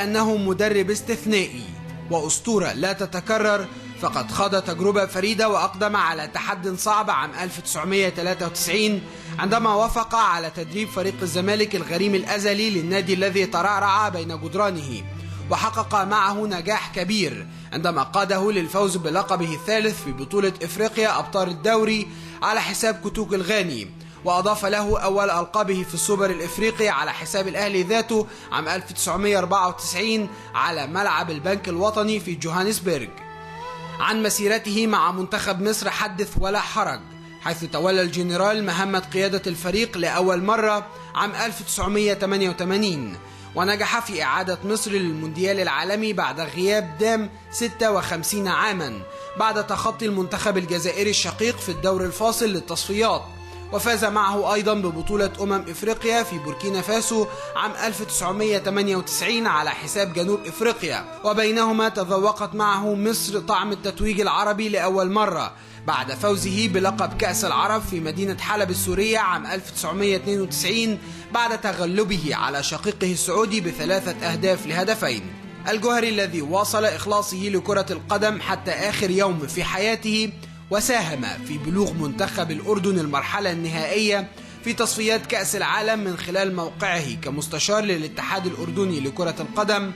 أنه مدرب استثنائي وأسطورة لا تتكرر، فقد خاض تجربة فريدة وأقدم على تحد صعب عام 1993 عندما وافق على تدريب فريق الزمالك الغريم الأزلي للنادي الذي ترعرع بين جدرانه، وحقق معه نجاح كبير عندما قاده للفوز بلقبه الثالث في بطولة إفريقيا أبطال الدوري على حساب كوتوك الغاني، وأضاف له أول ألقابه في السوبر الإفريقي على حساب الأهلي ذاته عام 1994 على ملعب البنك الوطني في جوهانسبرغ. عن مسيرته مع منتخب مصر حدث ولا حرج، حيث تولى الجنرال مهمة قيادة الفريق لأول مرة عام 1988، ونجح في إعادة مصر للمونديال العالمي بعد غياب دام 56 عاما بعد تخطي المنتخب الجزائري الشقيق في الدور الفاصل للتصفيات، وفاز معه أيضا ببطولة إفريقيا في بوركينا فاسو عام 1998 على حساب جنوب إفريقيا، وبينهما تذوقت معه مصر طعم التتويج العربي لأول مرة بعد فوزه بلقب كأس العرب في مدينة حلب السورية عام 1992 بعد تغلبه على شقيقه السعودي ب3 أهداف لهدفين. الجوهري الذي واصل إخلاصه لكرة القدم حتى آخر يوم في حياته، وساهم في بلوغ منتخب الأردن المرحلة النهائية في تصفيات كأس العالم من خلال موقعه كمستشار للاتحاد الأردني لكرة القدم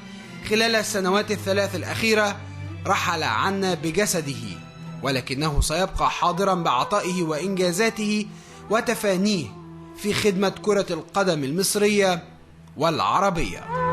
خلال السنوات الثلاث الأخيرة. رحل عنا بجسده، ولكنه سيبقى حاضرا بعطائه وإنجازاته وتفانيه في خدمة كرة القدم المصرية والعربية.